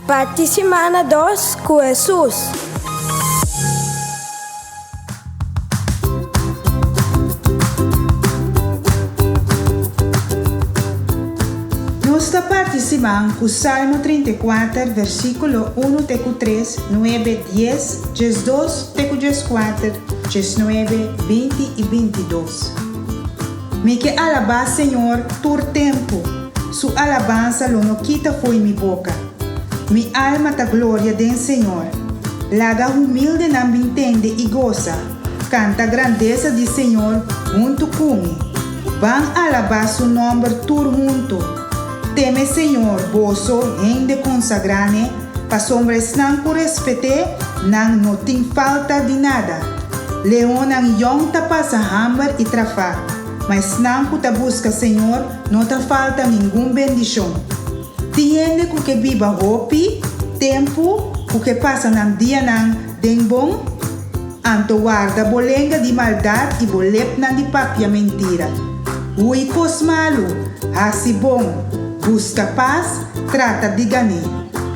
Parti simana dos ku Hesus. Nos ta parti siman ku Salmo 34, versíkulo unu te ku tres, nuebe, dies, 12 te ku 14, 19, 20 i 22. Mi ke alabá Señor tur tempu, Su alabansa lo no kita fo'i mi boka. Mi alma ta gloria den Señor. Laga humildenan bin tende i gosa, kanta grandesa di Señor huntu ku mi. Ban alabá Su nòmber tur huntu. Teme Señor, boso, hende konsagrá n'e, pasobra esnan ku respet'é, nan no tin falta di nada. Leonnan yòn ta pasa hamber i trafá, ma esnan ku ta buska Señor no ta falta ningun bendishon. Tin hende ku ke biba hopi tempu ku ke pasa nan dianan den bon? Anto warda bo lenga di maldat i bo lepnan di papia mentira. Hui kos malu, hasi bon, buska pas, trata di gan'é.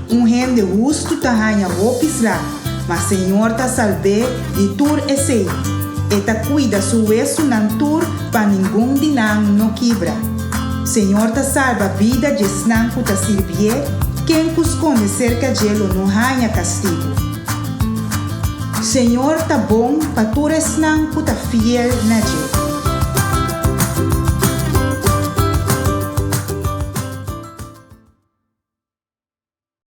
Un hende hustu ta haña hopi sla, ma Señor ta salb'é di tur esei. E ta kuida su wesunan tur pa ningun di nan no kibra. Señor ta salba bida djesnan ku ta sirbié, ken ku skonde serka dje lo no haña kastigu. Señor ta bon pa tur esnan ku ta fiel na dje.